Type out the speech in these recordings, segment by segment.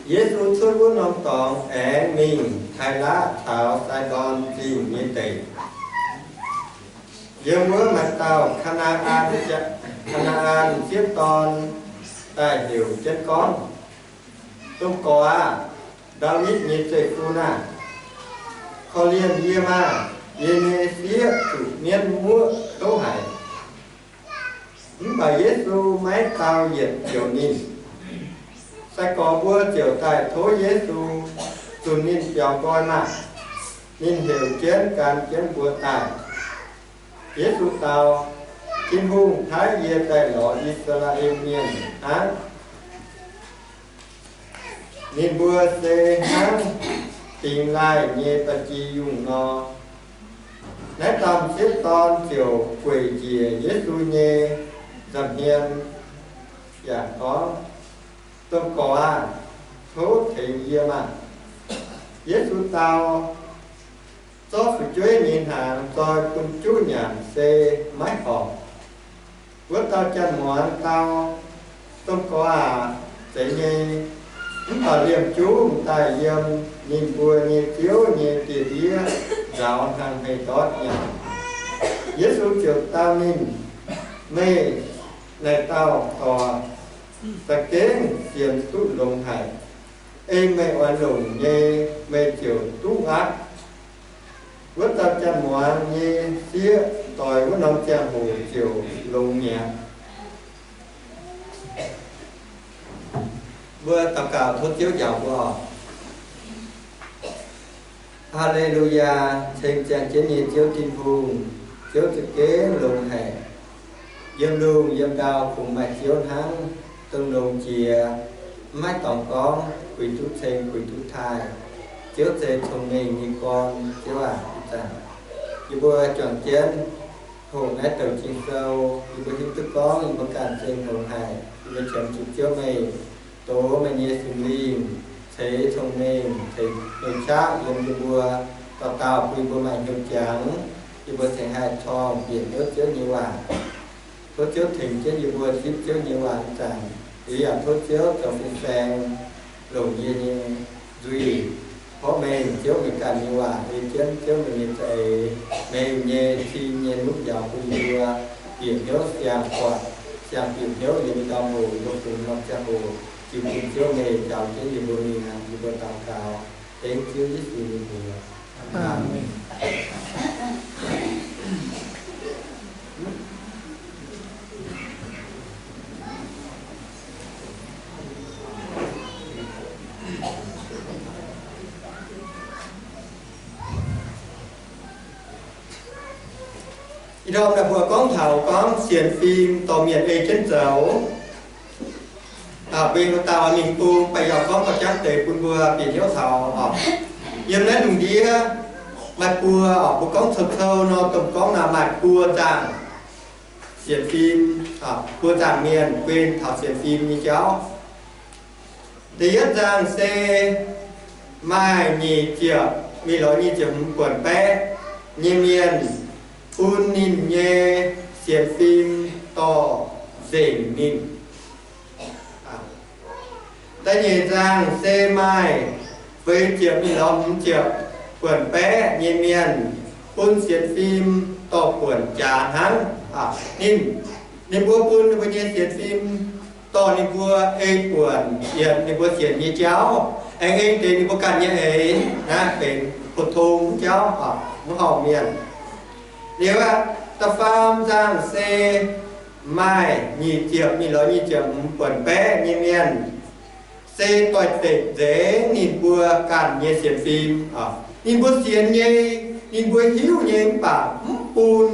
Yesu cuotv wuov norm dorngx aengx mingh Taailaqv caux Saidon Zingh nyei deic. Yiem wuov maaih dauh Kaa^naa^an, Kaa^naa^an sieqv dorn daaih heuc jienv gorngv, Domh Gorx aah! Ndaawitv nyei zeiv-fun aah! Korv-lienh yie maah! Yie nyei sieqv zuqc mienv muoqv kouv haic. Mv baac Yesu maiv dau yietc joux ninh. Sai-gorx mbuo ziouc daaih tov Yesu zunc ninh biaux nqoi maah! Ninh heuc jienv gan jienv mbuo daaih. Yesu dau, Tin-Hungh paaiv yie daaih lorz I^saa^laa^en Mienh hnangv. Ninh mbuo se hnangv dingx laaih nyei ba'gi yungh nor. Naaiv dauh m'sieqv dorn ziouc gueic njiec Yesu nyei nza'hmien yaac gorngv, Domh Gorx aah! Tov tengx yie maah! Yesu dau, Zorqv fu'jueiv nyei hnaangx zoi bun juv nyanc se maiv horpc. Wuov dauh janx-muangz dau, Domh Gorx aac, zeiz nyei. Mv baac liemh juv m'daaih yiem ninh mbuo nyei ziouv nyei dieh ndiev nzaaux hnangv hmei ndortv nyanc. Yesu ziouc dau ninh, Meih naaic dauh dorc, za'gengh sienx duqv longx haic. Ei meih oix longc nyei, meih ziouc duqv aqv. Wuov dauh janx-muangz nyei sieqv doix wuov norm ziangh hoc ziouc longx mi'aqv. Mbuo daux gaux tov Ziouv njaaux mbuo oc. Haa^le^lu^yaa, ceng ziangh jienv nyei Ziouv Tin-Hungh, Ziouv za'gengh longx haic. Yiem lungh yiem ndau kungx maaih Ziouv hnangv, dongh longx jiex, maiv dorngx gorngv, puix duqv ceng puix duqv taaih. Ziouv zeiz cong-mengh nyei gorn, Ziouv aac, ih zanc yie mbuo juangc jienv hoqc naaiv douc Ging-Sou, yie mbuo hiuv duqv gorngv yie mbuo ganh ceng longx haic. Yie mbuo qiemx zuqc Ziouv meih dox meih nyei Singx Lingh ceix cong-mengh, ceix nyei qaqv yiem yie mbuo dauh dauh bun yie mbuo maaih hnyouv jangx, yie mbuo cingx haih corngh bieqc hnyouv Ziouv nyei waac. Tov Ziouv tengx jienv yie mbuo zipv Ziouv nyei waac ih zanc. Yie yaac tov Ziouv zoux fin-saeng longc yie nyei nzuih, porv mengh Ziouv meih ganh nyei waac ei jienv Ziouv meih nyei za'eix, meih nyei cing nyei nuqv njaaux bun yie mbuo bieqc hnyouv siang buatc, siang bieqc hnyouv yiem ndau-hoc, yie mbuo fungx norm ziangh hoc, jiu bun Ziouv meih njaaux jienv yie mbuo mingh. Yie mbuo daux gaux dengv Ziouv Yesu nyei mbuox. Aamen. Ih ndorm naaiv mbuo gorngv taux gorngv sienx fim dorh mienh ei jienv zoux. Mbuo dauh mingh bung, baac yaac gorngv gauh jangv deix bun mbuo bieqc hnyouv taux oc. Yiem naaiv lungh ndiev maaih buo oc, mbuo gorngv cou-cou nor, domh gorngv naaic maaih buo nzangc sienx fim, buo nzangc mienh guen taux sienx fim nyei jauv. Da'yietv nzangc se maaih nyic ziepc mingh lorz nyic ziepc hmz buonc baeqv nyei mienh bun ninh nyei sienx fim dorh nzengc ninh. Da'nyeic nzangc se maaih feix ziepc mingh lorz hmz ziepc buonc baeqv nyei mienh bun sienx fim dorh buonc jaax hnangv. Ninh, ninh mbuo bun ninh mbuo nyei sienx fim dorh ninh mbuo ei buonc yietc ninh mbuo sienx nyei jauv, aengx ei deix ninh mbuo ganh nyei eix naaiv benx phổ thông jauv, mv horpc mienh. Liuz aqv, da'faam nzangc se maaih nyic ziepc mingh lorz nyic ziepc hmz buonc baeqv nyei mienh se doix-dekc nzengc ninh mbuo ganh nyei sienx fim. Ninh mbuo sienx nyei, ninh mbuo hiuv nyei mv baac mv bun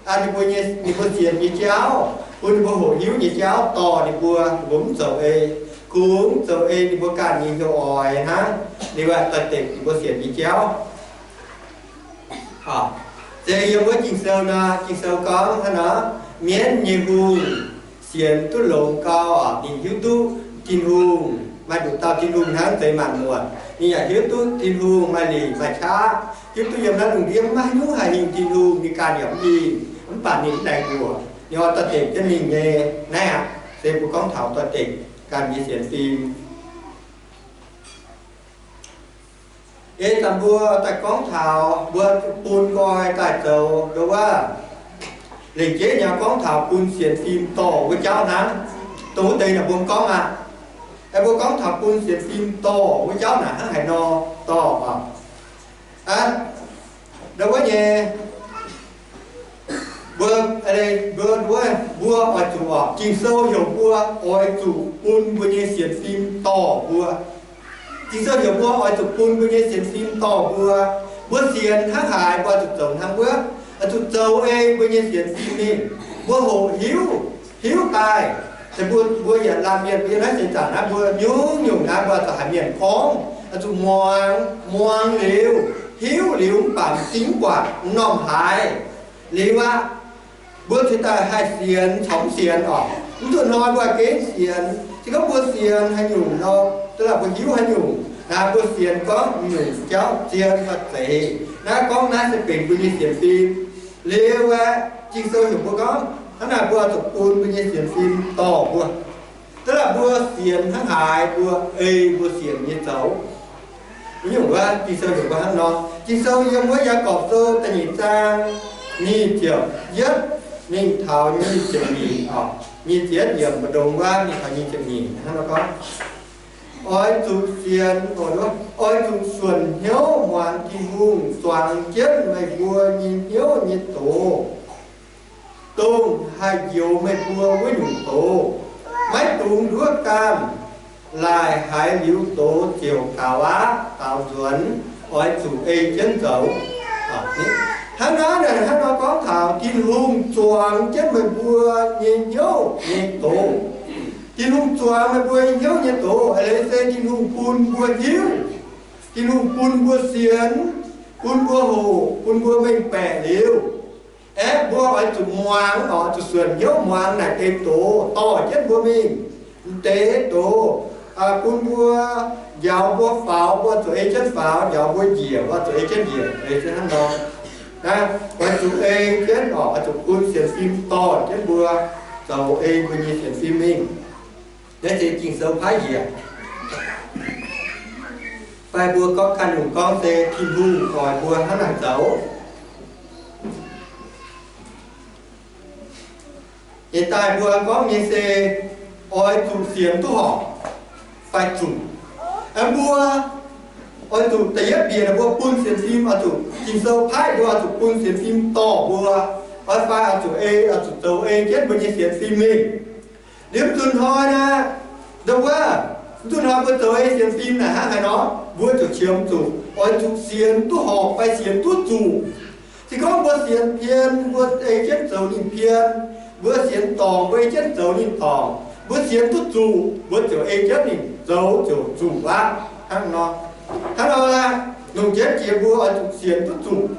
ninh mbuo nyei, ninh mbuo sienx nyei jauv, bun ninh mbuo hoqc hiuv nyei jauv dorh ninh mbuo, ninh mbuo mv zoux ei, kungx zoux ei ninh mbuo ganh nyei hnyouv oix hnangv. Liuz aqv, doix-dekc ninh mbuo sienx nyei jauv. Se yiem wuov Ging-Sou nor, Ging-Sou gorngv hnangv nor, mienv nyei hungh sienx duqv longx gau, ninh hiuv duqv Tin-Hungh maaih nduqc dauh Tin-Hungh hnangv, zeiz maanc muotc. Ninh yaac hiuv duqv Tin-Hungh maaih lingc maaih qaqv, hiuv duqv yiem naaiv lungh ndiev maiv haaix nyungc haih hingh Tin-Hungh, ninh ganh yaac mv hingh, mv baac ninh mv laengz mbuoqc, ninh oix doix-dekc jienv mingh nyei. Naaiv aqv, se mbuo gorngv taux doix-dekc ganh nyei sienx fim. Eix zanc mbuo daaih gorngv taux mbuo bun nqoi daaih zoux ndongc wuov, lengc jeiv nyei gorngv taux bun sienx fim dorh wuov jauv hnangv. Dongh wuov deix naaic mbuo gorngv aqv. Aeqv, mbuo gorngv taux bun sienx fim dorh wuov jauv naaic hnangv haaix nor dorh oc. Aa, ndongc wuov nyei, mbuo, mbuo, mbuo oix zuqc oc, Ging-Sou heuc mbuo oix zuqc bun mbuo nyei sienx fim dorh mbuo. Ging-Sou heuc mbuo oix zuqc bun mbuo nyei sienx fim dorh mbuo. Mbuo sienx hnangv haaix mbuo oix zuqc zoux hnangv wuov, oix zuqc zoux ei mbuo nyei sienx fim mingh. Mbuo hoqc hiuv, hiuv daaih. Se mbuo, mbuo yaac laanh mienh mbuo yiem naaiv seix zaangc naaiv mbuo nyungc-nyungc naaiv mbuo oix zuqc haiz mienh gorngv, oix zuqc muangx, muangx liuz, hiuv liuz mv baac m'zing mv buatc, m'normh haiz liuz aqv. Mbuo cingx daaih haih sienx caux mv sienx oc. Mv duqv hnoi mbuo gengh sienx. Se gorngv mbuo sienx haaix nyungc nor, da'laatc mbuo hiuv haaix nyungc, naaiv mbuo sienx gorngv nyungc jauv zien fai zeiz, naaiv gorngv naaiv se benx mbuo nyei sienx fim. Liuz aeqv, Ging-Sou heuc mbuo gorngv hnangv naaic mbuo oix zuqc bun mbuo nyei sienx fim dorh mbuo. Da'laatc mbuo sienx hnangv haaix mbuo ei mbuo sienx nyei zoux. Wuov nyungc wuov Ging-Sou heuc mbuo hnangv nor. Ging-Sou yiem wuov Yaagorpc Sou da'nyeic zaang nyic ziepc yietv mingh taux nyic ziepc nyeic oc. Nyic ziepc yietv yiemc mbu'ndongx wuov mingh taux nyic ziepc nyeic hnangv nor gorngv, oix zuqc sienx, oix zuqc suonc hnyouv muangx Tin-Hungh zuangx jienv meih mbuo nyei hnyouv nyei doz, dongh haih njoux meih mbuo wuov nyungc doz, maiv dungx nduov ganh. Laaic haiz liuz doz ziouc gaux aqv, daaux nzuonx. Oix zuqc ei jienv zoux. Hnangv naaiv, hnangv nor gorngv taux Tin-Hungh zuangx jienv meih mbuo nyei hnyouv nyei doz. Tin-Hungh zuangx meih mbuo nyei hnyouv nyei doz, eix leiz se Tin-Hungh bun mbuo hiuv, Tin-Hungh bun mbuo sienx, bun mbuo hoqc, bun mbuo mengh baeqc liuz, aeqv, mbuo oix zuqc muangx, oix zuqc suonc hnyouv muangx naaic deix doz dorh jienv mbuo mingh. M'deix doz bun mbuo njaaux mbuo faaux, mbuo zuqc ei jienv faaux, njaaux mbuo njiec, mbuo zuqc ei jienv njiec, ei jienv hnangv nor. Oix zuqc ei jienv oc, oix zuqc bun sienx fim dorh jienv mbuo zoux ei mbuo nyei sienx fim mingh. Naaiv se Ging-Sou paaiv njiec. Fai mbuo gorngv ganh nyungc gorngv se Tin-Hungh oix mbuo hnangv naaic zoux. Ih daaih mbuo gorngv nyei se oix zuqc sienx duqv horpc fai zuqc. Mbuo oix zuqc da'yietv bieqc mbuo bun sienx fim oix zuqc, Ging-Sou paaiv mbuo oix zuqc bun sienx fim dorh mbuo, oix fai oix zuqc ei, oix zuqc zoux ei jienv mbuo nyei sienx fim mingh. Liuz mv zuqc hnoi naaic, ndongc wuov, mv zuqc hnoi mbuo zoux ei sienx fim naaic hnangv haaix nor, mbuo ziouc qiemx zuqc oix zuqc sienx duqv horpc fai sienx duqv zuqc. Se gorngv mbuo sienx pien, mbuo ei jienv zoux ninh pien, mbuo sienx dorngc, mbuo ei jienv zoux ninh dorngc, mbuo sienx duqv zuqc, mbuo ziouc ei jienv ninh zoux ziouc zuqc aqv. Hnangv nor, hnangv nor, lungh jeiv jiex mbuo oix zuqc sienx duqv zuqc.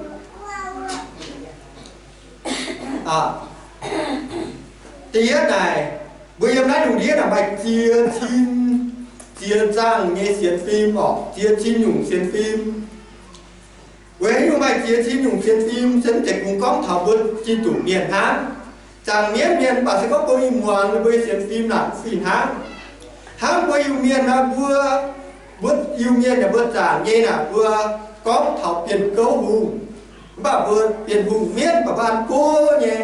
Da'yietv naaic, mbuo yiem naaiv lungh ndiev naaic maaih ziex cin, ziex nzangh nyei sienx fim oc, ziex cin nyungc sienx fim. Weic haaix nyungc maaih ziex cin nyungc sienx fim, se mv zeiz kungx gorngv taux mbuo Giduc mienh hnangv. Zaangc mienv mienh mv baac se gorngv mbuo mingh muangx ninh mbuo nyei sienx fim naaic fih hnangv. Hnangv mbuo Iu-Mienh naaic, mbuo, mbuo Iu-Mienh naaic mbuo zaangc nyei naaic mbuo gorngv taux Bienh Gouv Hungh, mv baac mbuo Bienh Hungh mienv baac mbuo an go nyei.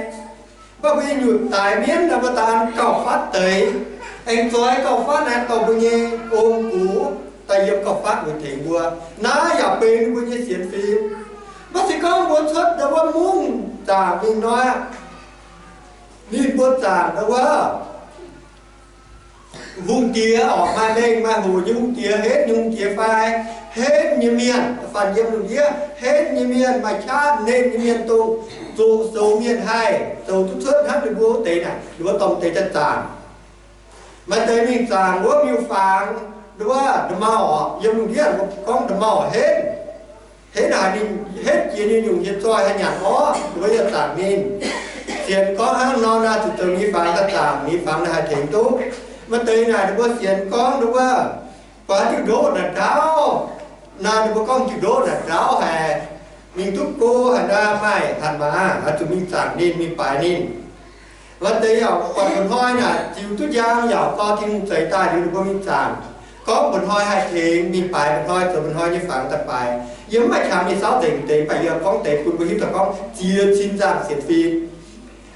Mv baac mbuo nyei nyutc daix mienv naaic mbuo daaih an gauh fatv deix, aengx zoix gauh fatv naaic dorh mbuo nyei ong-gux daaih yiem gauh fatv weic tengx mbuo. Naaiv yaac benx ninh mbuo nyei sienx fim. Mv baac se gorngv mbuo cuotv ndau wuov mungv zaangc mingh nor, ninh mbuo zaangc ndau wuov hungh diex oc, maaih mengh maaih hoc nyei hungh diex, henv nyei hungh diex fai henv nyei mienh, fanh yiem lungh ndiev henv nyei mienh, maaih qaqv henv nyei mienh, dongh zuqc soux mienh haih zoux duqv cuotv hnangv ninh mbuo wuov deix naaic, ninh mbuo dorh deix daaih zaangc. Maaih deix mingh zaangc wuov miuc-fangx, wuov nda'maauh oc, yiem lungh ndiev gorngv nda'maauh henv. Henv naaic ninh henv jiex nyei nyungc hieh zoih haih nyanc orv, ninh mbuo yaac zaangc ninh. Sienx gorngv hnangv nor naaic zuqc zoux ni fangx daaih zaangc, ni fangx naaic haih tengx duqv. Maaih deix naaic ninh mbuo sienx gorngv wuov, buatc diuh ndoqv naaic ndaauv, naaic ninh mbuo gorngv diuh ndoqv naaic ndaauv haic, mingh duqv go haic naaic, maaih hatc maaz oix zuqc mingh zaangc ninh, mingh baaix ninh. Maaih deix yaac buatc nqoi hnoi naaic ziux duqv njang yaac dorh Tin-Hungh zeix daaih liuz ninh mbuo mingh zaangc. gorngv mba'hnoi haih tengx mingh baaix mba'hnoi zoux mba'hnoi nyei fangx daaih baaix. Yie mv maaih qangx mingh saauv nzengc deix, mv baac yie gorngv deix bun mbuo hiuv duqv gorngv ziex cin nzangc sienx fim.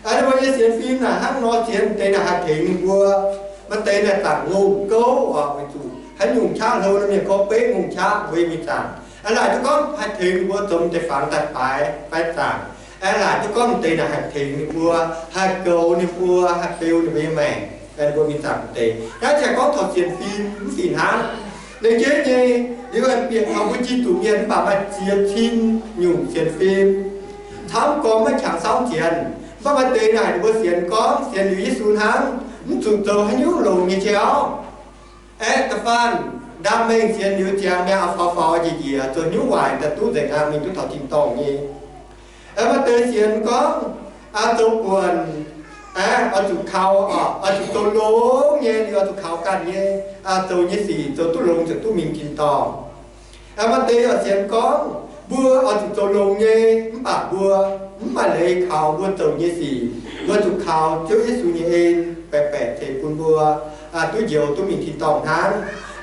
Aa, mbuo nyei sienx fim naaic hnangv nor, sienx deix naaic haih tengx ninh mbuo. Maaih deix naaic zaangc ngongh gouv oc, weic zuqc haaix nyungc qaqv hlo, mienh gorngv beiv ngongh qaqv, mbuo yie mingh zaangc. Aa, laaic duqv gorngv haih tengx ninh mbuo zoux deix fangx daaih baaix fai zaangc. Aa, laaic duqv gorngv deix naaic haih tengx ninh mbuo, haih goux ninh mbuo, haih beu ninh mbuo nyei maengc, mbuo mingh zaangc deix. Naaiv ziangh gorngv taux sienx fim mv fih hnangv. Ninh jeiv nyei, liuz aengx bieqc taux mbuo Giduc mienh mv baac maaih ziex cin nyungc sienx fim. Camv gorngv maiv qangx saauv nzienx. Mv baac maaih deix naaic ninh mbuo sienx gorngv sienx liuz Yesu hnangv, mv zuqc zoux haaix nyungc longx nyei jauv. Aeqv, da'faanh ndaam mengh sienx liuz ziangx mi'aqv, faaux faaux njiec njiec, zoux nyungc waaic daaih duqv nzengc aqv, mingh duqv taux tin-dorngh nyei. Aeqv, maaih deix sienx gorngv, aa, zoux buonc, aeqv, oix zuqc kaux, oix zuqc zoux longx nyei, liuz oix zuqc kaux ganh nyei, aa, zoux nyei sic zoux duqv longx ziouc duqv mingh tin-dorngh. Aeqv, maaih deix yaac sienx gorngv mbuo oix zuqc zoux longx nyei, mv baac mbuo mv maaih leiz kaux mbuo zoux nyei sic. Mbuo zuqc kaux Ziouv Yesu nyei en baeqc baeqc tengx bun mbuo duqv njoux duqv mingh tin-dorngh hnangv.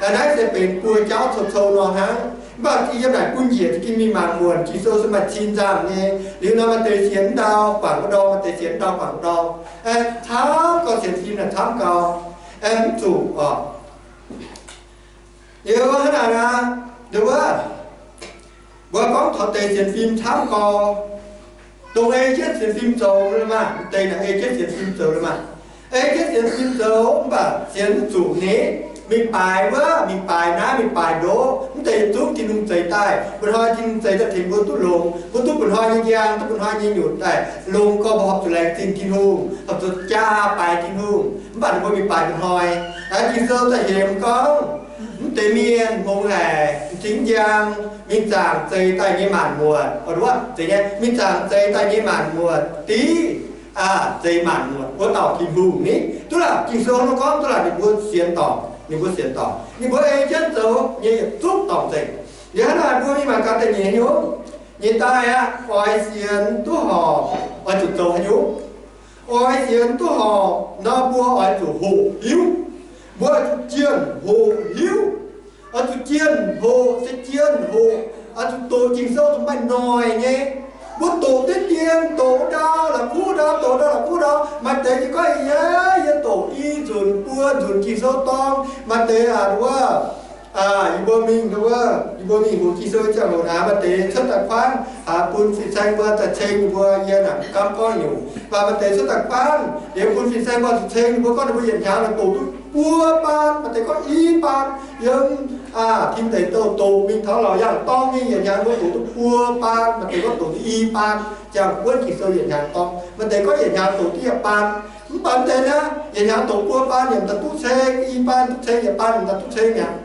Naaiv se benx buo jauv cou-cou nor hnangv. Mv baac yiem naaic bun njiec za'gengh mingh mangc muonc, Ging-Sou se maaih cin nzangc nyei. Liuz nor maaih deix sienx ndau guangc wuov ndorm, maaih deix sienx ndau guangc wuov ndorm. Camv gau, sienx fim naaic camv gau, mv zuqc oc. Liuz hnangv naaic aqv, nduov, mbuo gorngv taux deix sienx fim camv gau, dongh ei jienv sienx fim zoux lorqc maah, deix naaic ei jienv sienx fim zoux lorqc maah. Ei jienv sienx fim zoux mv baac sienx mv zuqc ni. Mingh baaix wuov, mingh baaix naaiv, mingh baaix ndoqv, mv deix yietc zungv Tin-Hungh zeix daaih. Mba'hnoi Tin-Hungh zeix daaih tengx mbuo duqv longx, mbuo duqv mba'hnoi nyei njang, duqv mba'hnoi nyei nyutc daaih longx gorx, mbuo horpc zuqc laengz zingh Tin-Hungh, horpc zuqc jaa baaix Tin-Hungh. Mv baac ninh mbuo mingh baaix mba'hnoi. Naaiv Ging-Sou da'heix gorngv, mv deix mienh hngongx haic, m'zing njang, mingh zaangc zeix daaih nyei maanc muotc, oc, mingh zaangc zeix daaih nyei maanc muotc div, aa, zeix maanc muotc wuov dauh Tin-Hungh ni. Duqv lorqc, Ging-Sou nor gorngv duqv lorqc, ninh mbuo sienx dorngc, ninh mbuo sienx dorngc, ninh mbuo ei jienv zoux nyei yietc zungv dorngc nzengc. Liuz hnangv naaic mbuo mingh mangc gaax da'nyeic nyungc, nyeic daaih aqv, oix sienx duqv horpc, oix zuqc zoux haaix nyungc? Oix sienx duqv horpc nor, mbuo oix zuqc hoqc hiuv. Mbuo oix zuqc jienh hoqc hiuv. Oix zuqc jienh hoqc, se jienh hoqc. Oix zuqc doqc Ging-Sou zuqc maaih noic nyei. Mbuo doqc deix dien, doqc ndau la'kuqv ndau, doqc ndau la'kuqv ndau. Maaih deix yie gorngv, yie, yie doqc i nzunc buo nzunc Ging-Sou dorng. Maaih deix aqc wuov, yie mbuo mingh wuov, yie mbuo mingh hoqc Ging-Sou ziangh hoc naaic, maaih deix cuotv daaih kuaanv, bun fin-saeng mbuo daaih ceng ninh mbuo, yie naaic mv gaamv gorngv nyungc. Mv baac maaih deix cuotv daaih kuaanv liuz bun fin-saeng mbuo zuqc ceng ninh mbuo, gorngv ninh mbuo yietc hnyangx naaic doqc duqv buo baan, maaih deix gorngv i baan. Yiem Tin Deic Douh doqc mingh taux Laauc Yaangh Dorng mingh yietc hnyangx mbuo doqc duqv buo baan, maaih deix gorngv doqc duqv i baan. Ziangh buonv Ging-Sou yietc hnyangx dorng, maaih deix gorngv yietc hnyangx doqc duqv yietc baan. Mv baac mv deix naaiv yietc hnyangx doqc buo baan yaac mv daaih duqv ceng, i baan duqv ceng, yietc baan mv daaih duqv ceng mi'aqv.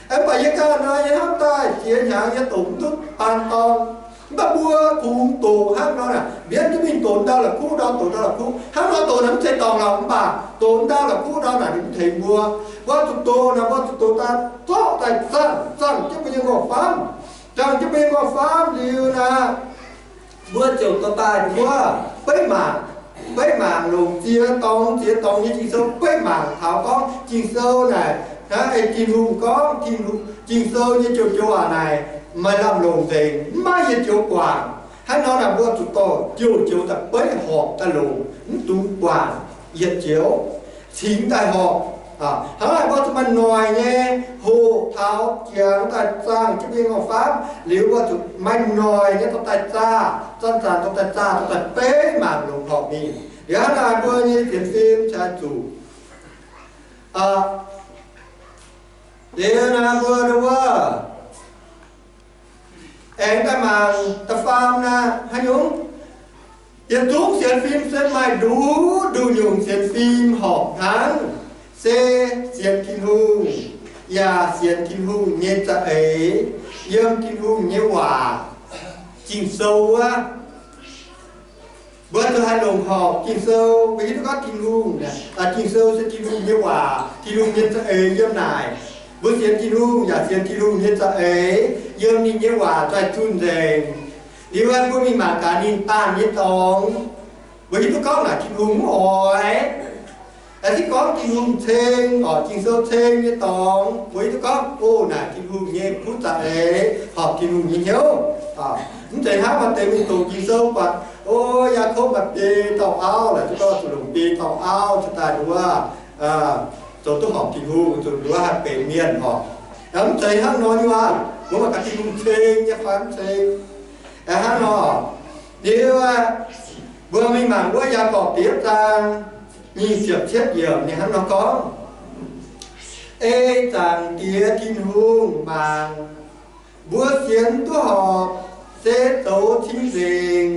Mv baac yie ganh nor, yie hnamv daaih ziex hnyangx yie doqc mv duqv baan dorng. Mv baac mbuo kungx doqc hnangv nor naaic, mbienv jienv mingh doqc ndau la'kuqv ndau, doqc ndau la'kuqv. Hnangv nor doqc naaic mv zeiz dorngc lorqc, mv baac doqc ndau la'kuqv ndau naaic ninh mv tengx mbuo. Mbuo zuqc doqc naaic, mbuo zuqc doqc daaih zorqv daaih zaangh, zaangh jienv mbuo nyei nqorngv-famv. Zaangh jienv mbuo nyei nqorngv-famv liuz naaic, mbuo ziouc dorh daaih mbuo beiv mangc, beiv mangc longc ziex dorngx, ziex dorngx nyei Ging-Sou beiv mangc taux gorngv Ging-Sou naaic, hnangv ei Tin-Hungh gorngv, Tin-Hungh, Ging-Sou nyei joux-joux waac naaic maaih lamh longc nzengc, mv maaih yietc joux guangc. Hnangv nor naaic mbuo zuqc dorh joux-joux daaih beiv horpc daaih longc, mv dungx guangc yietc joux, cingx daaih horpc. Hnangv naaic mbuo zuqc maaih noic nyei hoqc taux jangx daaih zaangh jienv mbuo nyei nqorngv-famv liuz, mbuo zuqc maaih noic nyei dorh daaih zaah, zanc-zanc dorh daaih zaah, dorh daaih beiv mangc longc horpc mingh. Liuz hnangv naaic mbuo nyei sienx fim cingx zuqc. Liuz naaic mbuo wuov aengx daaih mangc da'faam naaic haaix nyungc? Yietc zungv sienx fim se maaih nduqc nduqc nyungc sienx fim horpc hnangv. Se sienx Tin-Hungh, yaac sienx Tin-Hungh nyei za'eix, yiem Tin-Hungh nyei waac, Ging-Sou wuov. Mbuo zuqc haih longc horpc Ging-Sou. Mbuo hiuv duqv gorngv Tin-Hungh, Ging-Sou se Tin-Hungh nyei waac, Tin-Hungh nyei za'eix yiem naaic. Mbuo sienx Tin-Hungh yaac sienx Tin-Hungh nyei za'eix, yiem ninh nyei waac daaih zunh nzengc. Liuz mbuo mingh mangc gaax ninh daanh nyei dorngx, mbuo hiuv duqv gorngv naaic Tin-Hungh mv oix. Aengx se gorngv Tin-Hungh ceng, oc, Ging-Sou ceng nyei dorngx, mbuo yie duqv gorngv, o, naaic Tin-Hungh nyei kuv za'eix, horpc Tin-Hungh nyei hnyouv. Mv zeiz hnangv maaih deix mingh doqc Ging-Sou buatc, o, Yaakopv maaih biei dauh auv, laaix duqv gorngv zuqc longc biei dauh auv cingx daaih nduov, zoux duqv horpc Tin-Hungh, zuqc nduov haih benx mienh oc. Mv zeiz hnangv nor nyei waac, mbuo mangc gaax Tin-Hungh ceng nyei fai mv ceng. Hnangv nor, liuz, mbuo mingh mangc wuov Yaagorpc da'yietv zaang nyic ziepc cietv yiemc ninh hnangv nor gorngv, Ei Zaangc Diex Tin-Hungh mangc, mbuo sienx duqv horpc se zoux cing nzengc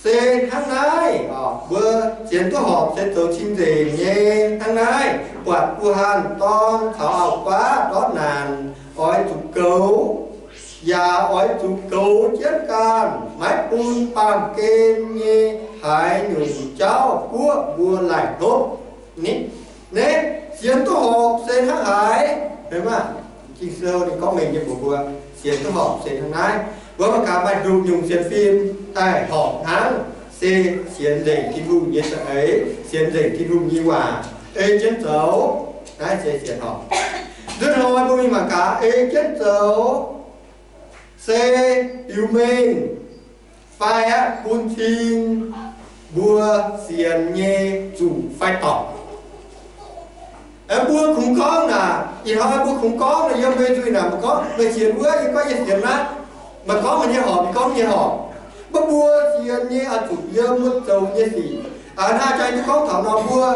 se hnangv naaiv. Mbuo sienx duqv horpc se zoux cing nzengc nyei hnangv naaiv, buatc Bauv Hanh dorn caux Auv-Guaav ndortv naanc oix zuqc goux, yaac oix zuqc goux jienv ganh, maiv bun baamh gen nyei haaix nyungc jauv guoqv mbuo laih hlopv. Naaiv, sienx duqv horpc se hnangv haaix? Ging-Sou ninh gorngv mengh nyei mbuox mbuo, sienx duqv horpc se hnangv naaiv. Mbuo mangc gaax maaih nduqc nyungc sienx fim daaih horpc hnangv, se sienx nzengc Tin-Hungh nyei za'eix, sienx nzengc Tin-Hungh nyei waac, ei jienv zoux. Naaiv se sienx horpc. Nzunc hnoi mbuo mingh mangc gaax ei jienv zoux se biux mengh fai aqv bun cing mbuo sienx nyei zuqc fai dorngc. Mbuo kungx gorngv naaic, ih hnoi mbuo kungx gorngv naaic, yiem mbuo nzuih naaic, mbuo gorngv meih sienx wuov, yie gorngv yie sienx naaiv. Meih gorngv meih nyei horpc, yie gorngv nyei horpc. Mv baac mbuo sienx nyei oix zuqc yiem mbuo zoux nyei sic. Hnangv jang yie gorngv taux nor, mbuo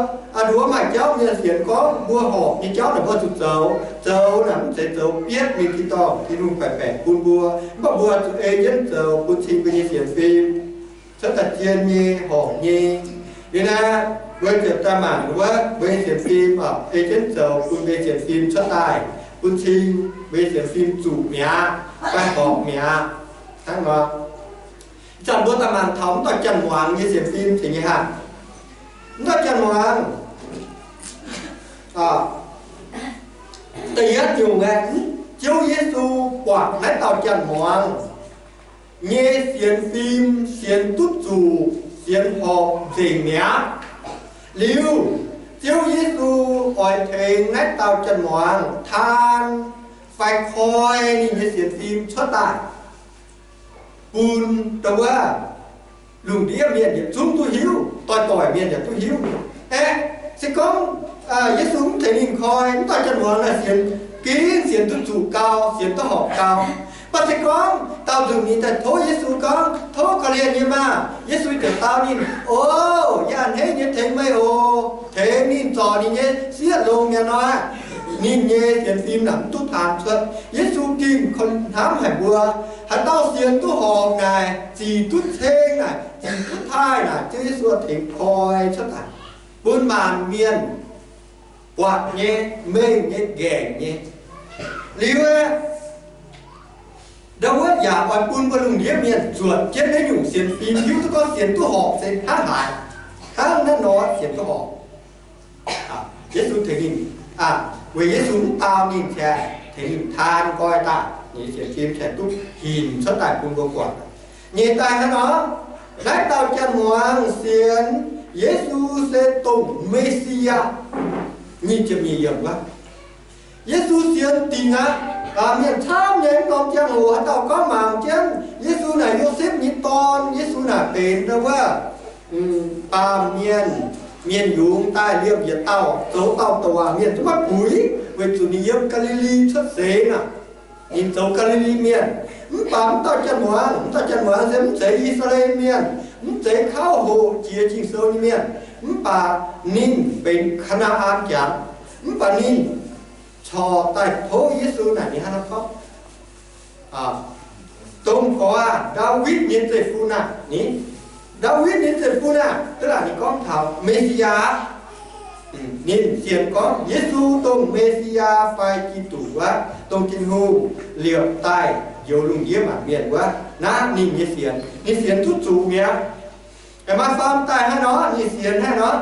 nduov maaih jauv mienh sienx gorngv mbuo horpc nyei jauv naaic mbuo zuqc zoux. Zoux naaic mv zeiz zoux bietv mingh tin-dorngh, Tin-Hungh baeqc baeqc bun mbuo. Mv baac mbuo zuqc ei jienv zoux bun cing mbuo nyei sienx fim cuotv daaih zien nyei, horpc nyei. Liuz naaiv, mbuo ziepc daaih mangc wuov mbuo nyei sienx fim, ei jienv zoux bun mbuo nyei sienx fim cuotv daaih, bun cing mbuo nyei sienx fim zuqc mi'aqv, fai horpc mi'aqv. Hnangv nor, ih zanc mbuo daaih mangc taux mv dauh janx-muangz nyei sienx fim cingx nyei hnangv. Mv dauh janx-muangz, da'yietv nyungc aeqv, Ziouv Yesu buatc naaiv dauh janx-muangz nyei sienx fim sienx duqv zuqc, sienx horpc nzengc mi'aqv. Liuz, Ziouv Yesu oix tengx naaiv dauh janx-muangz taan fai koi ninh nyei sienx fim cuotv daaih bun dongh wuov lungh ndiev mienh yietc zungv duqv hiuv, doix-doix mienh yaac duqv hiuv. Aeqv, se gorngv Yesu mv tengx ninh koi, mv dauh janx-muangz naaic sienx, gengh sienx duqv zuqc gau, sienx duqv horpc gau. Mv baac se gorngv dauh nzunc ninh daaih tov Yesu gorngv, Tov korv-lienh yie maah! Yesu ziouc dau ninh, O, yie a'hneiv nyei tengx meih oc. Tengx ninh zorc ninh nyei sieqv longx mi'aqv nor, ninh nyei sienx fim naaic mv duqv taan cuotv. Yesu gengh hnamv haic mbuo, haaix dauh sienx duqv horpc naaic, zic duqv ceng naaic, zic duqv taaih naaic, Ziouv Yesu tengx koi cuotv daaih bun maanc mienh buatc nyei, mengh nyei, nqaengc nyei. Liuz aeqv, ndau wuov yaac oix bun mbuo lungh ndiev mienh zuotc jienv naaiv nyungc sienx fim, hiuv duqv gorngv sienx duqv horpc se hnangv haaix, hnangv naaiv nor sienx duqv horpc. Yesu tengx ninh, weic Yesu mv dau ninh, tengx ninh taan nqoi daaih, ninh sienx fim ziouc duqv hinc cuotv daaih bun mbuo buatc. Nyeic daaih hnangv nor, naaiv dauh janx-muangz sienx Yesu se dongh Me^si^yaa. Nyic ziepc nyeic yiemc wuov, Yesu sienx dingc aqv. Mienh camv nyei, mv norm ziangh hoc haaix dauh gorngv mangc jienv Yesu naaic Yosepv nyei dorn, Yesu naaic benx ndau wuov baamh mienh, mienh yungz daaih liemh yietc dauh, zoux dauh douc waac mienh zuqc maiv buix, weic zuqc ninh yiem Gaa^li^li cuotv seix naaic. Ninh zoux Gaa^li^li Mienh. Mv baac mv dauh janx-muangz, mv dauh janx-muangz se mv zeiz I^saa^laa^en Mienh, mv zeiz kauv hoqc jiex Ging-Sou nyei mienh. Mv baac ninh benx Kaa^naa^an Janx. Mv baac ninh corc daaih tov Yesu naaic ninh hnangv naaiv gorngv, Dongh gorx aah! Ndaawitv nyei zeiv-fun aah! Ni, Ndaawitv nyei zeiv-fun aah! Duqv laaic ninh gorngv taux Me^si^yaa. Ninh sienx gorngv Yesu dongh Me^si^yaa fai Giduc wuov, dongh Tin-Hungh liepc daaih njoux lungh ndiev maanc mienh wuov. Naaiv ninh nyei sienx, ninh sienx duqv zuqc mi'aqv. Aengx maaih faam daaih hnangv nor, ninh sienx hnangv nor.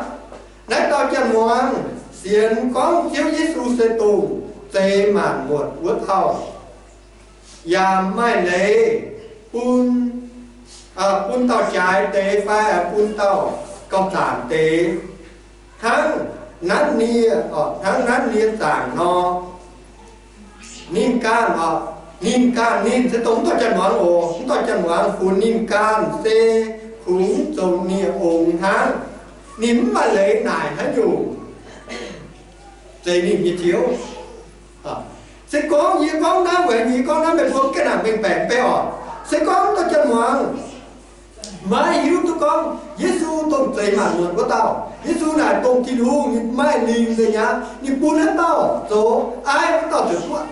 Naaiv dauh janx-muangz sienx gorngv Ziouv Yesu se dongh zeix maanc muotc wuov dauh, yaac maaih leiz bun, bun dauh jaaix deix fai bun dauh gauh zaanc deix. hnangv nanv nie, hnangv nanv nie zaangc nor. Ninh ganh, ninh ganh, ninh se dongh wuov dauh janx-muangz oc. Wuov dauh janx-muangz funx ninh ganh se kungx zoux nie ongx hnangv. Ninh mv maaih leiz naaic haaix nyungc. Zeiz ninh nyei Ziouv. Se gorngv yie gorngv naaiv weic yie gorngv naaiv meih mbuo mv gaengh nangc mengh baeqc beiv oc. Se gorngv wuov dauh janx-muangz maiv hiuv duqv gorngv Yesu dongh zeix maanc muotc wuov dauh. Yesu naaic dongh Tin-Hungh, ninh maaih lingh nyei aqv. Ninh bun haaix dauh zoux aiv, wuov dauh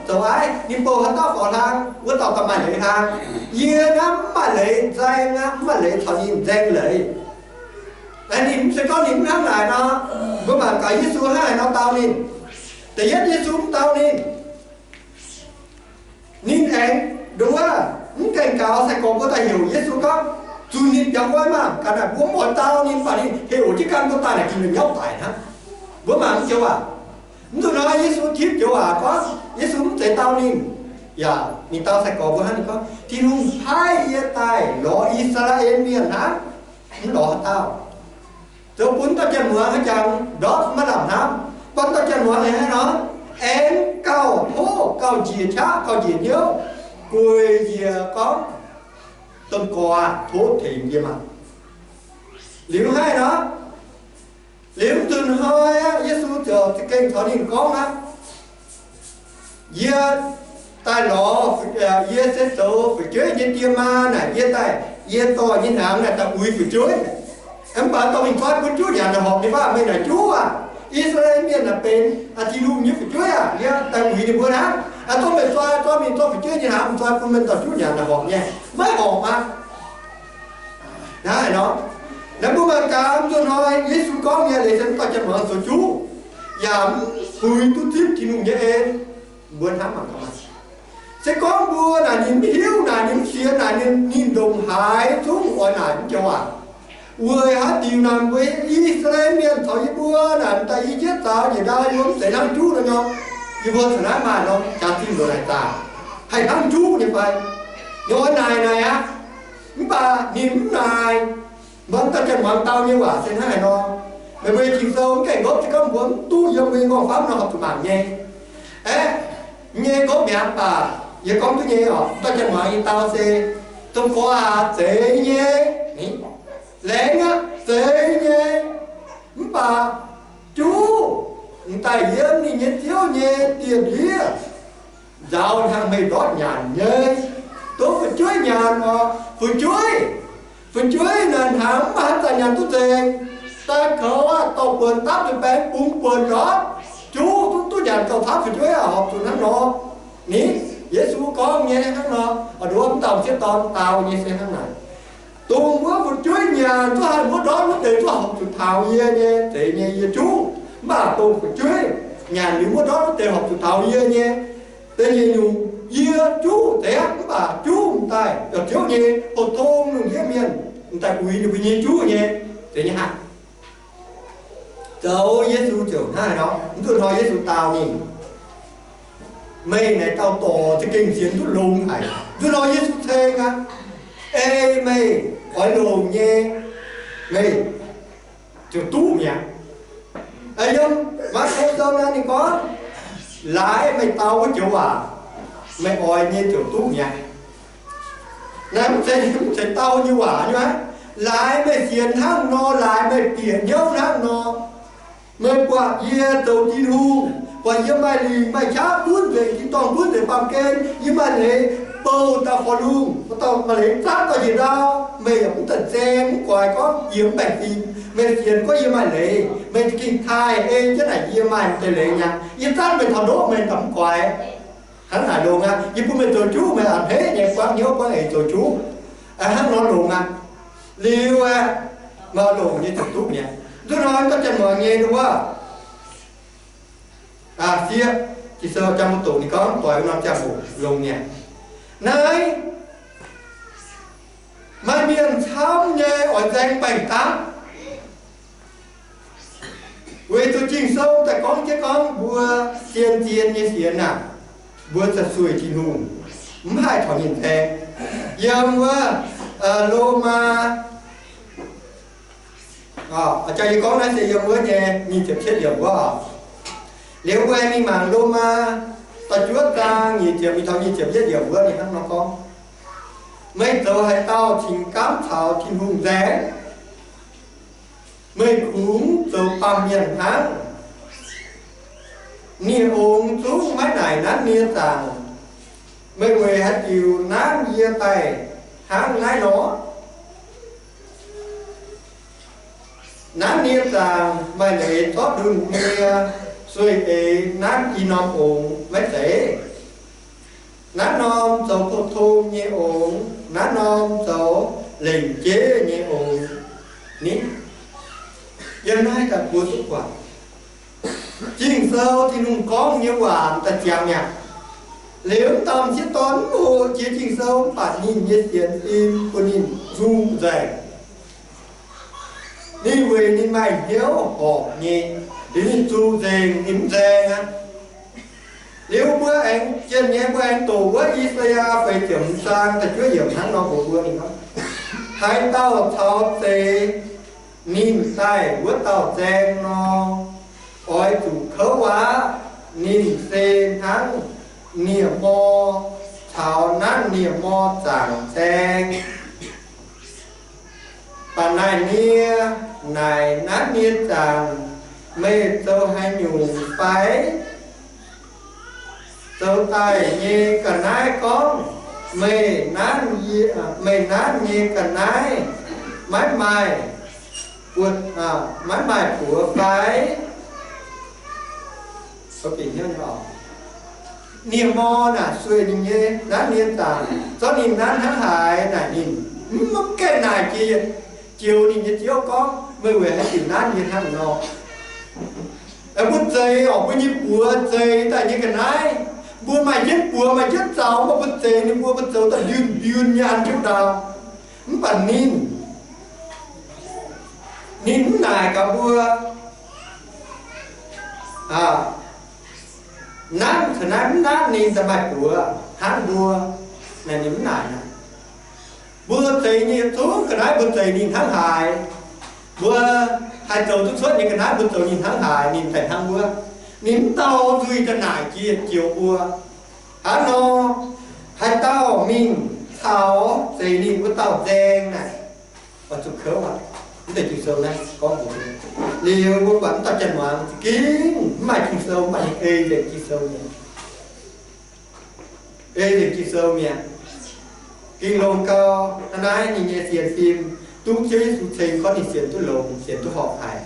zoux aiv. Ninh bouh haaix dauh faaux hlang, wuov dauh daaih maaih leiz hlang. Yie naaiv mv maaih leiz nzaeng aqv, mv maaih leiz caux ninh nzaeng leiz. Ninh se gorngv ninh mv hnangv naaic nor, mbuo mangc gaax Yesu hnangv haaix nor dau ninh. Da'yietv Yesu mv dau ninh. Ninh aengx nduov, mv gaengh gaux sai-gorx mbuo daaih heuc Yesu gorngv, zunh ninh biaux nqoi maah! Ga'naaiv mbuo mv oix dau ninh, mv baac ninh heuc jienv ganh mbuo daaih naaic gingh nyauv daic hnangv. Mbuo mangc mv joux waac. Mv zuqc nor Yesu tipv joux waac gorngv Yesu mv zeiz dau ninh. Yaac ninh dau sai-gorx mbuo hnangv. Ninh gorngv, Tin-Hungh paaiv yie daaih lorz I^saa^laa^en Mienh hnangv, mv lorz haaix dauh. Zoux bun dauh janx-muangz haaix jangx ndortv maiv lamh hnamv. Bun dauh janx-muangz hnangv nor, aengx gauh tov, gauh njiec qaqv, gauh njiec hnyouv, gueic njiec gorngv, Domh Gorx aah, tov tengx yie maah! Liuz hnangv nor, liuz nzunc hnoi aqv, Yesu ziouc za'gengh caux ninh gorngv aqv, Yie daaih lorz, yie se zoux fu'jueiv nyei die maa naaic, yie daaih, yie dorh nyei hnaangx naaic daaih uix fu'jueiv. Mv baac dorh mingh zoi bun juv nyanc naaic horpc nyei fai? Meih naaic juv aah! I^saa^laa^en Mienh naaic benx Tin-Hungh nyei fu'jueiv aah! Yie daaih uix ninh mbuo hnangv. Dorh meih zoi, zoi mingh zorqv fu'jueiv nyei hnaangx zoi bun meih dorh juv nyanc naaic horpc nyei? Maiv horpc aqv. Naaiv nor, naaiv mbuo mangc gaax, mv zuqc hnoi Yesu gorngv nyei leiz se mv dorh janx-muangz zoux juv, yaac mv puix duqv zipv Tin-Hungh nyei en. Mbuo hnamv mangc gaax, se gorngv mbuo naaic ninh mv hiuv, naaic ninh mv sienx, naaic ninh, ninh ndongc haaix zungv oix naaic mv joux waac. Weic haaix diuc naaic mbuo I^saa^laa^en Mienh caux yie mbuo naaic daaih i jieqv zaux njiec ndau, yie mbuo mv zeiz hnangv juv nor nor, yie mbuo caux naaiv maaih norm jaax zinh ndoqc naaic zaah, haih hnangv juv nyei fai? Ninh oix naaic naaic aqv. Mv baac ninh mv naaic. Mbuo dauh janx-muangz dau nyei waac se hnangv haaix nor? Meih mbuo Ging-Sou mv gaengh nqopv se gorngv mbuo mv duqv yiem mbuo nyei nqorngv-famv nor horpc zuqc mangc nyei. Aeqv, nyei nqopv mi'aqv, mv baac yie gorngv duqv nyei oc. Dauh janx-muangz nyei dau se, Domh Gorx aah, zeiz nyei. Laengz aqv, zeiz nyei. Mv baac juv m'daaih yiem ninh nyei Ziouv nyei dieh ndiev nzaaux hnyangx-hmeiv ndortv nyanc nyei. Tov fu'jueiv nyanc oc. Fu'jueiv, fu'jueiv naaic hnaangx mv baac haaix zanc nyanc duqv nzengc. Daaih kouv aqv, dorh buonc dapv nzuih baengx bungx buonc ndortv, juv zungv duqv nyanc gauh camv. Fu'jueiv aah, horpc zuqc hnangv nor. Ni, Yesu gorngv nyei hnangv nor. Nduov, mv dauh m'sieqv dorn dau nyei se hnangv naaic. Dongh wuov fu'jueiv nyanc duqv haih muoqv ndortv wuov deix duqv horpc zuqc taux yie nyei, zeiz nyei, yie juv. Mv baac dongh fu'jueiv nyanc liuz muoqv ndortv wuov deix horpc zuqc taux yie nyei. Da'nyeic nyungc, yie juv deix aqv, mv baac juv m'daaih, yaac Ziouv nyei pou-tong lungh ndiev mienh m'daaih uix ninh mbuo nyei juv nyei, zeiz nyei hnangv. Zoux Yesu ziouc hnangv haaix nor, mv duqv hnoi Yesu dau ninh, meih naaic dauh dorc za'gengh sienx duqv longx haic. Mv duqv hnoi Yesu ceng aqv. Ei meih oix longc nyei, meih ziouc duqv mi'aqv. Yiem Matv^taai Sou naaiv ninh gorngv, laaix meih dau wuov joux waac, meih oix nyei ziouc duqv mi'aqv. Naaiv mv zeiz, mv zeiz dau nyei waac nyei. Laaix meih sienx hnangv nor, laaix meih bieqc hnyouv hnangv nor, meih buatc yie zoux Tin-Hungh, buatc yie maaih lingc maaih qaqv gunv nzengc, tin-dorngh gunv nzengc baamh gen, yie maaih leiz bouh dauh forv-lungh, maaih leiz zatv dauh njiec ndau, meih yaac mv daaih zaeng mv guaix gorngv yie mv baengh fim. Meih sienx gorngv yie maaih leiz, meih za'gengh taaih ei jienv naaic yie maaih deix leiz nyei. Yie zatv meih taux ndoqv meih daaih mv guaix. Hnangv naaic longx aqv. Yie bun meih zoux juv, meih a'hneiv nyei buangv hnyouv buangv eix zoux juv. Hnangv nor longx aqv. Liuz aeqv, meih longc nyei ziouc duqv mi'aqv. Nzunc hnoi dauh janx-muangz nyei wuov, sieqv, Ging-Sou jang mbuo doqc ninh gorngv doic wuov norm ziangh hoc longx mi'aqv. Naaiv maaih mienh camv nyei oix nzaeng baengc dangv. Weic zuqc Ging-Sou daaih gorngv jienv gorngv mbuo zien-zien nyei sienx aah, mbuo za'sueih Tin-Hungh, mv haih caux ninh nzaeng. Yiem wuov Lomaa Jang yie gorngv naaiv se yiem wuov nyei nyic ziepc cietv yiemc wuov. Liuz mbuo aengx mingh mangc Lomaa da'juov zaang nyic ziepc, mingh taux nyic ziepc yietv yiemc wuov ninh hnangv nor gorngv, meih zoux haaix dauh cingx gaamv caux Tin-Hungh nzaeng? Meih kungx zoux baamh mienh hnangv. Nie ongx zungv maiv naaic nanv nie zaangc. Meih weic haaix diuc nanv yie daaih hnangv naaiv nor? Nanv nie zaangc maaih leiz zorqv ndunh nie, sueih eix nanv i norm ongx maiv zeiz? Nanv norm zoux pou-tong nyei ongx, nanv norm zoux lengc jeiv nyei ongx ni. Yiem naaiv daaih mbuo duqv buatc Ging-Sou Tin-Hungh gorngv nyei waac daaih ziangx mi'aqv. Liuz dauh m'sieqv dorn mv hoqc jiex Ging-Sou mv baac ninh nyei sienx fim bun ninh zuqc nzengc. Ninh weic ninh maaih hnyouv horpc nyei, liuz ninh zuqc nzengc, ninh mv nzaeng aqv. Liuz mbuo aengx jienh nyei, mbuo aengx doqc wuov I^saa^yaa feix ziepc hmz zaang da'juov yiemc hnangv nor mbuox mbuo, ninh gorngv, haaix dauh caux zeix ninh daaih wuov dauh nzaeng nor, oix zuqc kouv aqv. Ninh se hnangv nie-mor caux nanv nie-mor zaangc nzaeng. Ba'naiv nie naaic nanv nie zaangc, meih zoux haaix nyungc fai? Zoux daaih nyei ga'naaiv gorngv, meih nanv, meih nanv nyei ga'naaiv maiv maaih, maiv maaih buoz fai? Nie-mor naaic sueih ninh nyei nanv nie zaangc, zorqv ninh nanv hnangv haaix naaic ninh mv gaengh naaic jiex, joux ninh nyei ziouv gorngv, meih weic haaix diuc nanv yie hnangv nor? Mbuo zeix orqc, mbuo nyei buoz zeix daaih nyei ga'naaiv, mbuo maaih jienv buoz maaih jienv zaux, mv baac mbuo zeix ninh mbuo, mbuo zoux daaih mbiun mbiun nyei an jienv ndau. Mv baac ninh, ninh mv naaic gaax mbuo, nanv caux naaiv mv nanv ninh daaih maaih buoz hnangv mbuo. Naaic ninh mv naaic aqv. Mbuo zeix nyei yietc zungv ga'naaiv mbuo zeix ninh hnangv haaix, mbuo haih zoux duqv cuotv nyei ga'naaiv mbuo zoux ninh hnangv haaix ninh daaih hnangv wuov. Ninh mv dauh nzuih daaih naaic jiex joux mbuo. Hnangv nor, haaix dauh mingh caux zeix ninh wuov dauh nzaeng naaic, oix zuqc kouv aqv. Mv deix Ging-Sou naaiv gorngv mbuox liuz, mbuo buatc mv dauh janx-muangz za'gengh mv maaih Ging-Sou, mv baac ninh ei nzengc Ging-Sou mi'aqv. Ei nzengc Ging-Sou mi'aqv. Ging-Longh gau, hnangv naaiv ninh nyei sienx fim duqv Ziouv Yesu ceng gorngv ninh sienx duqv longx, sienx duqv horpc haic.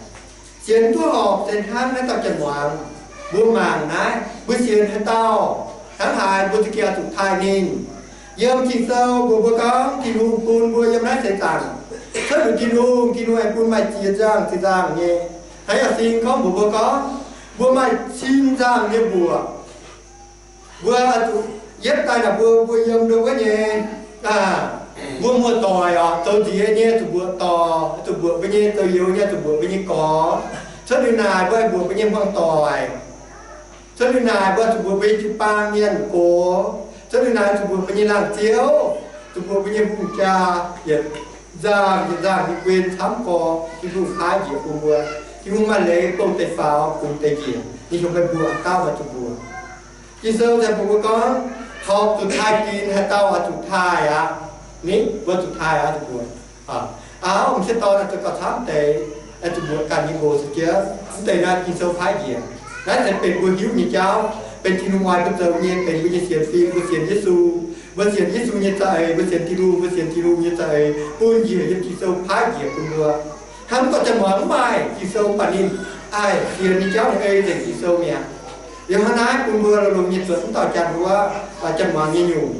Sienx duqv horpc se hnangv naaiv dauh janx-muangz. Mbuo mangc naaiv, mbuo sienx haaix dauh hnangv haaix, mbuo za'gengh oix zuqc taaih ninh. Yiem Ging-Sou mbuox mbuo gorngv Tin-Hungh bun mbuo yiem naaiv seix zaangc, cuotv liuz Tin-Hungh, Tin-Hungh aengx bun maaih ziex nzangh ziex nzangh nyei. Hnangv yaac sing gorngv mbuox mbuo gorngv mbuo maaih cin nzangh nyei mbuoqc. Mbuo zuqc yietv daaih naaic mbuo, mbuo yiem ndau wuov nyei, mbuo muoz-doic oc, zoux nziex nyei zuqc mbuoqc dorc, zuqc mbuoqc mbuo nyei, zoux youz nyei zuqc mbuoqc mbuo nyei gorx. Cuotv liuz naaic mbuo mbuoqc mbuo nyei hmuangv-doic. Cuotv liuz naaic mbuo zuqc mbuoqc mbuo nyei jiu-baang mienh gox. Cuotv liuz naaic zuqc mbuoqc mbuo nyei laangz ziouv, zuqc mbuoqc mbuo nyei hungh jaa, yietc nzangh yietc nzangh nyei guen camv gorx, Tin-Hungh paaiv njiec bun mbuo. Tin-Hungh maaih leiz dongh deix faaux bungx deix njiec, ninh heuc meih mbuoqc gauh meih zuqc mbuoqc. Ging-Sou daaih mbuox mbuo gorngv, horpc zuqc taaih ginx haaix dauh oix zuqc taaih aqv. Ni, mbuo zuqc taaih aqv, zuqc mbuoqc. Auv, m'sieqv dorn oix zuqc gauh camv deix, zuqc mbuoqc ganh nyei nqox se jiex. Mv deix naaiv Ging-Sou paaiv njiec. Naaiv se benx mbuo hiuv nyei jauv, benx Tin-Hungh oix mbuo zoux nyei, benx mbuo nyei sienx fim, mbuo sienx Yesu. Mbuo sienx Yesu nyei za'eix, mbuo sienx Tin-Hungh, mbuo sienx Tin-Hungh nyei za'eix, bun njiec yiem Ging-Sou paaiv njiec bun mbuo. Hnangv mv dorh janx-muangz mv maaih Ging-Sou, mv baac ninh, aa, sienx nyei jauv ninh ei nzengc Ging-Sou mi'aqv. Liuz hnangv naaiv bun mbuo longx-longx nyei zuotc mv dauh janx wuov, janx-muangz nyei nyungc,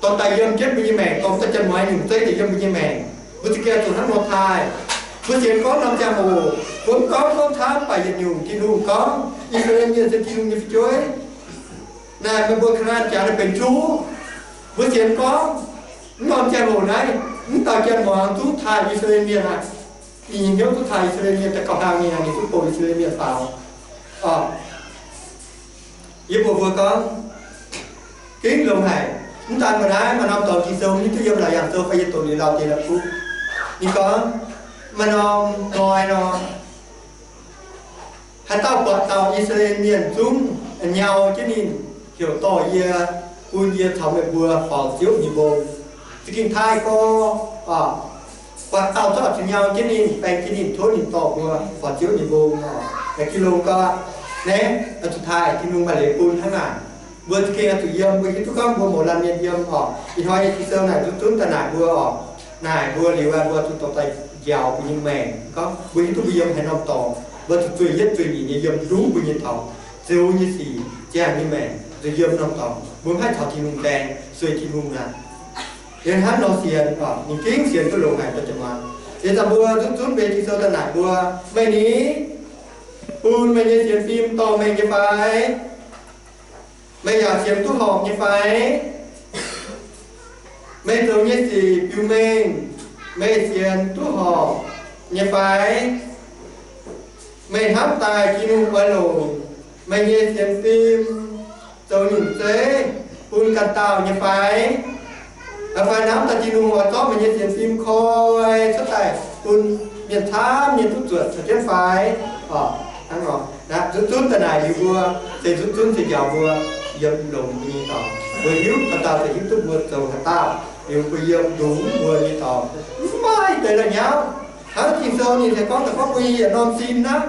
dorh daaih yiem jienv mbuo nyei maengc, dorh mv dauh janx-muangz nyei nyungc zeiv daaih yiem mbuo nyei maengc. Mbuo za'gengh zuqc hnangv nor taaih. Mbuo sienx gorngv norm ziangh hoc, mbuo mv gorngv gorngv camv, mv baac yietc nyungc Tin-Hungh gorngv I^saa^laa^en Mienh se Tin-Hungh nyei fu'jueiv. Naaic meih mbuo Ka'naan jaax naaiv benx juv. Mbuo sienx gorngv mv norm ziangh hoc naaiv, mv dauh janx-muangz zungv taaih I^saa^laa^en Mienh aqv. Ninh nyei hnyouv zungv taaih I^saa^laa^en Mienh daaih gauh hlang nyei, ninh zungv bouh I^saa^laa^en Mienh faaux. Yie mbuox mbuo gorngv, gengh longx haic. Mv daan mbuo naaiv maaih norm dorngx Ging-Sou, mv hiuv duqv yiem Laauc Yaangh Sou fai yie doqc liuz Laauc Diex La'kuv. Ninh gorngv, Maaih norm hnoi nor, haaix dauh buatc dauh I^saa^laa^en Mienh zungv nyau jienv ninh, heuc dorh yie, bun yie caux meih mbuo faaux Ziouv nyei mbong. Za'gengh taaih gorx, buatc dauh zorqv zuqc nyau jienv ninh, baeng jienv ninh, tov ninh dorh mbuo faaux Ziouv nyei mbong. Naaiv gin longx gau aqv. Naaiv zuqc taaih Tin-Hungh maaih leiz bun hnangv naaic. Mbuo za'gengh oix zuqc yiem, mbuo hiuv duqv gorngv mbuo mouz laanh mienh yiem oc. Ih hnoi nyei Ging-Sou naaic nzunc zunv daaih naaic mbuo oc. Naaic mbuo liuz, mbuo zuqc dorh daaih njaaux mbuo nyei maengc. Gorngv mbuo hiuv duqv mbuo yiem haaix norm dorngx, mbuo zuqc zueih yietv zueih nyeic nyei yiem ndungv mbuo nyei taux ziux nyei sic, ziangh nyei maengc, zuqc yiem norm dorngx. Mbuo maiv caux Tin-Hungh baeng, sueih Tin-Hungh aqv. Liuz hnangv nor sienx, ninh gengh sienx duqv longx haic, da'jangc muangx. Ih zanc mbuo zunv zunv mbuo nyei Ging-Sou daaih naaic mbuo, meih ni bun meih nyei sienx fim dorh meih nyei fai? Meih yaac sienx duqv horpc nyei fai? Meih zoux nyei sic biux mengh, meih sienx duqv horpc nyei fai? Meih hnamv daaih Tin-Hungh oix longc meih nyei sienx fim zoux nyungc zeiv bun ganh dauh nyei fai? Fai hnamv daaih Tin-Hungh oix zorqv meih nyei sienx fim koi cuotv daaih bun mienh camv nyei duqv zuotc caux jienv fai? Hnangv nor, zunv zunv daaih naaic liuz mbuo se zunv zunv se njaaux mbuo yiem longx mbuo nyei dorngx. Mbuo hiuv dauh dauh se hiuv duqv mbuo zoux haaix dauh, liuz mbuo yiem ndungx mbuo nyei dorngx. Mv maaih deix la'nyauv. Hnangv Ging-Sou ninh se gorngv daaih gorngv mbuo nyei yietc norm sin naaiv,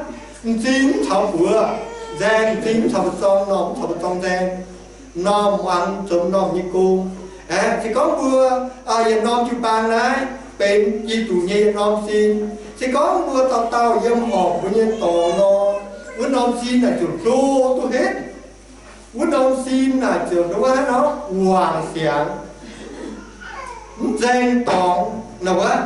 m'zing mv caux buoz nzaeng, m'zing mv caux buoz zorng, m'normh mv caux buoz zorng nzaeng, m'normh muangx zoux m'normh nyei gong. Se gorngv mbuo yietc norm jiu-baang naaiv benx Giduc nyei yietc norm sin, se gorngv mbuo dauh dauh yiem horpc mbuo nyei dorngx nor, wuov norm sin naaic ziouc hlo duqv henv. Wuov norm sin naaic ziouc nduov hnangv nor wangc siangx, mv nzaeng dorngx nor wuov.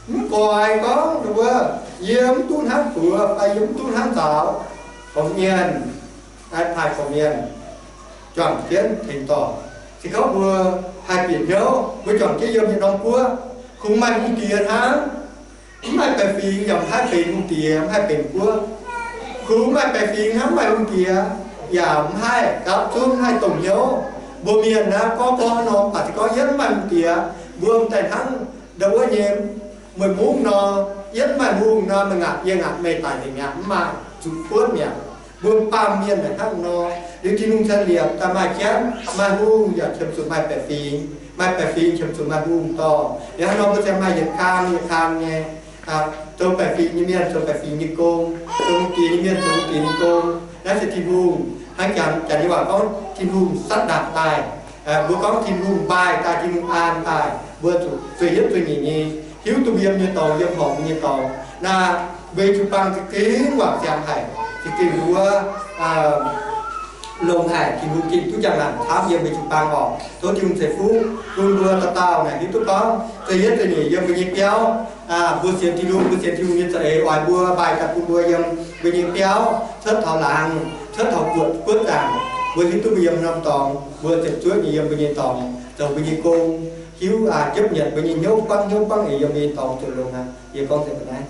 Mv goix gorngv nduov, yie mv duqv hnangv buoz fai yie mv duqv hnangv nzaaux. Gorqv-mienh, taaih gorqv-mienh, juangc jienv tengx dorngc. Se gorngv mbuo haih bieqc hnyouv, mbuo juangc jienv yiem yietc norm guoqv, kungx maaih hungh diex hnangv. Mv maaih baeqc fingx yaac mv haih benx hungh diex, mv haih benx guoqv. Kungx maaih baeqc fingx hnangv, mv maaih hungh diex yaac mv haih gapv zunv, mv haih dongh hnyouv. Mbuo mienh naaiv gorngv gorngv norm baac se gorngv yie mv maaih hungh diex, mbuo m'daaih hnangv ndau wuov nyei mueiz mungv nor, yie mv maaih hungh nor, meih ngaatc yie, ngaatc meih, daic meih mi'aqv, mv maaih zuqc buonv mi'aqv. Mbuo baamh mienh naaic hnangv nor. Liuz Tin-Hungh cien-liepc daaih maaih jienv, maaih hungh yaac qiemx zuqc maaih baeqc fingx, maaih baeqc fingx qiemx zuqc maaih hungh dorh. Liuz hnangv nor mbuo ziouc maaih yietc kang yietc kang nyei, zoux baeqc fingx nyei mienh zoux baeqc fingx nyei gong, zoux hungh diex nyei mienh zoux hungh diex nyei gong. Naaiv se Tin-Hungh, hnangv janx, janx nyei waac gorngv Tin-Hungh satv ndaangc daaih. Mbuo gorngv Tin-Hungh mbaaih daaih, Tin-Hungh an daaih, mbuo zuqc zueih yietv zueih nyeic nyei hiuv duqv mbuo yiem nyei dorngx, yiem horpc mbuo nyei dorngx. Naaiv mbuo nyei jiu-baang za'gengh wangc siangx haic, za'gengh wuov longx haic. Tin-Hungh gengh duqv njang-laangc camv yiem mbuo nyei jiu-baang oc. Tov Tin-Hungh ceix fuqv bun mbuo dauh dauh naaic hiuv duqv gorngv zueih yietv zueih nyeic yiem mbuo nyei biauv, mbuo sienx Tin-Hungh, mbuo sienx Tin-Hungh nyei za'eix oix mbuo mbaaih daaih bun mbuo yiem mbuo nyei biauv, cuotv taux laangz, cuotv taux guotv, guotv zaangc, mbuo hiuv duqv mbuo yiem norm dorngx, mbuo ziepc zuoqv nyei yiem mbuo nyei dorngx zoux mbuo nyei gong, hiuv jiepv nyanc mbuo nyei hnyouv, buangv hnyouv buangv eix yiem mbuo nyei dorngx ziouc longx aqv. Yie gorngv se ga'naaiv.